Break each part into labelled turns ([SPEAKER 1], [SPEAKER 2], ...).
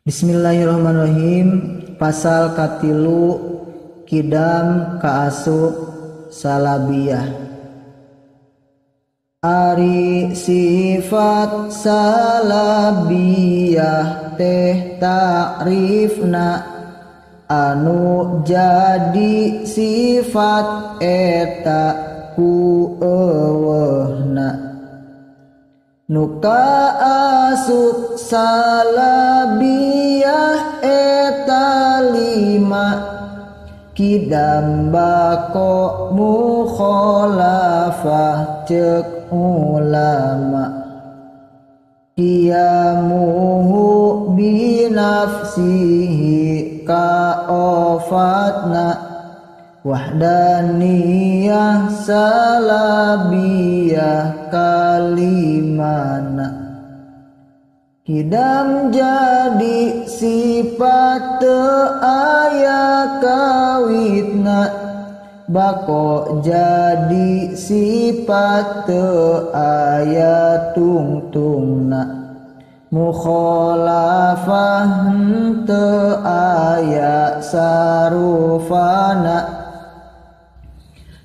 [SPEAKER 1] Bismillahirrahmanirrahim. Pasal katilu kidam kaasup salabiyah. Ari sifat salabiyah teh ta'rifna anu jadi sifat eta ku eueuhna. Nu kaasup salabiyah eta lima kidam bako mukhalafah ceuk ulama. Qiyamuhu binafsihi kaofatna wahdaniyah salabiyah kalimana. Kidam jadi sifat teu aya kawitna, bako jadi sifat teu aya tungtungna. Mukhalafah teu aya sarufana,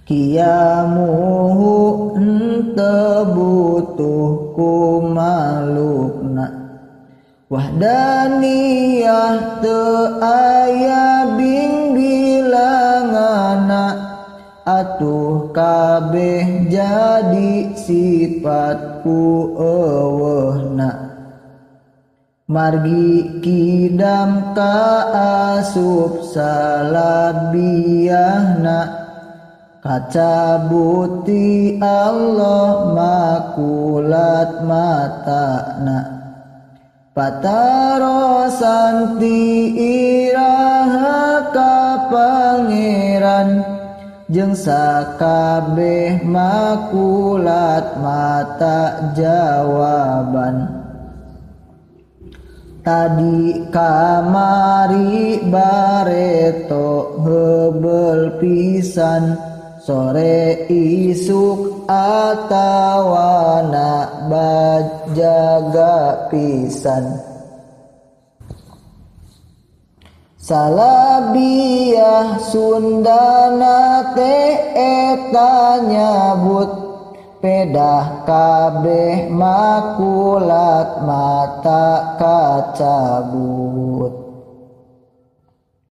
[SPEAKER 1] qiyamuhu henteu butuh ku makhlukna. Wahdaniyah teu aya bingbilangana, atuh kabeh jadi sifat ku eueuhna. Margi kidam kaasup salabiyahna, kacabuti Allah makulat matana. Patarosan ti iraha ka pangeran, jeung sakabeh makulat mata jawaban. Tadi kamari bareto heubeul pisan, sore isuk atawana bajaga pisan. Salabiyah Sundana teh eta nyabut, pedah kabeh makulat mata kacabut.